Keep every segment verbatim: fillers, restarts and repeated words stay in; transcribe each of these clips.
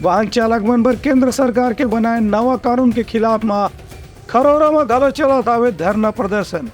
वाहन चालक मन बर केंद्र सरकार के बनाए नवा कानून के खिलाफ म खरोरा म घलो चलत हावे धरना प्रदर्शन।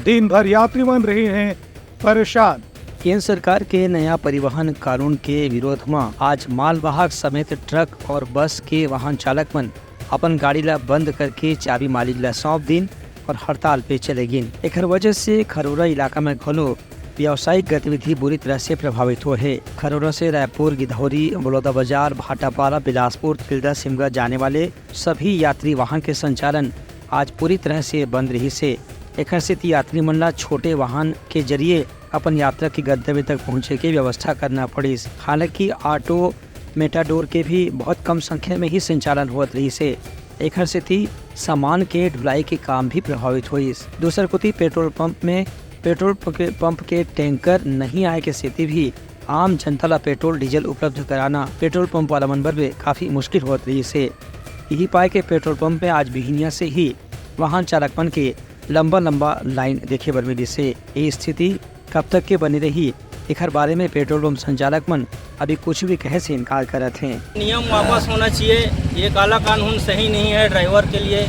दिन भर यात्री मन रहे हैं परेशान। केंद्र सरकार के नया परिवहन कानून के विरोध म आज मालवाहक समेत ट्रक और बस के वाहन चालक मन अपन गाड़ी ला बंद करके चाबी मालिक ला सौंप दिन और हड़ताल पे चले गिन। एखर वजह से खरोरा इलाका में घलो व्यावसायिक गतिविधि बुरी तरह से प्रभावित हुए है। खरोरा से रायपुर, गिधौरी, बलौदा बाजार, भाटापारा, बिलासपुर, तिल्दा, सिमगा जाने वाले सभी यात्री वाहन के संचालन आज पूरी तरह से बंद रहिस हे। एखर सेती यात्री मन ला छोटे वाहन के जरिए अपन यात्रा के गंतव्य तक पहुंचे के व्यवस्था करना पड़िस। हालांकि ऑटो, मेटाडोर के भी बहुत कम संख्या में ही संचालन होत रहिस हे। एखर सेती सामान के ढुलाई के काम भी प्रभावित होइस। दूसर कोती पेट्रोल पंप में पेट्रोल प-, के, पंप के टैंकर नहीं आए के सेती भी आम जनता ला पेट्रोल डीजल उपलब्ध कराना पेट्रोल पंप वाला मन बर भी काफी मुश्किल होत रहिस हे। यही पाए के पेट्रोल पंप में आज बिहिनिया से ही वाहन चालक मन के लंबा लंबा लाइन देखे बर मिलिस हे। ये स्थिति कब तक के बने रही, एखर बारे में पेट्रोल पंप संचालक मन अभी कुछ भी कहे से इनकार करत हें। नियम वापस होना चाहिए। ये काला कानून सही नहीं है ड्राइवर के लिए।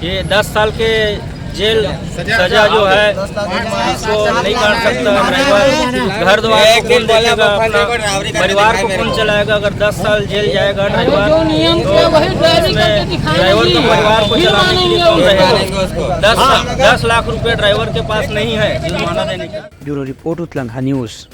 ये दस साल के जेल सजा जो है, इसको नहीं काट सकता ड्राइवर। घर द्वार को कौन देखेगा अपना, परिवार को कौन चलाएगा? अगर दस साल जेल जाएगा ड्राइवर, तो इसमें ड्राइवर का परिवार को चलाने के लिए कौन रहेगा? दस दस लाख रुपए ड्राइवर के पास नहीं है जुर्माना देने का। ब्यूरो रिपोर्ट, उतलंघा न्यूज।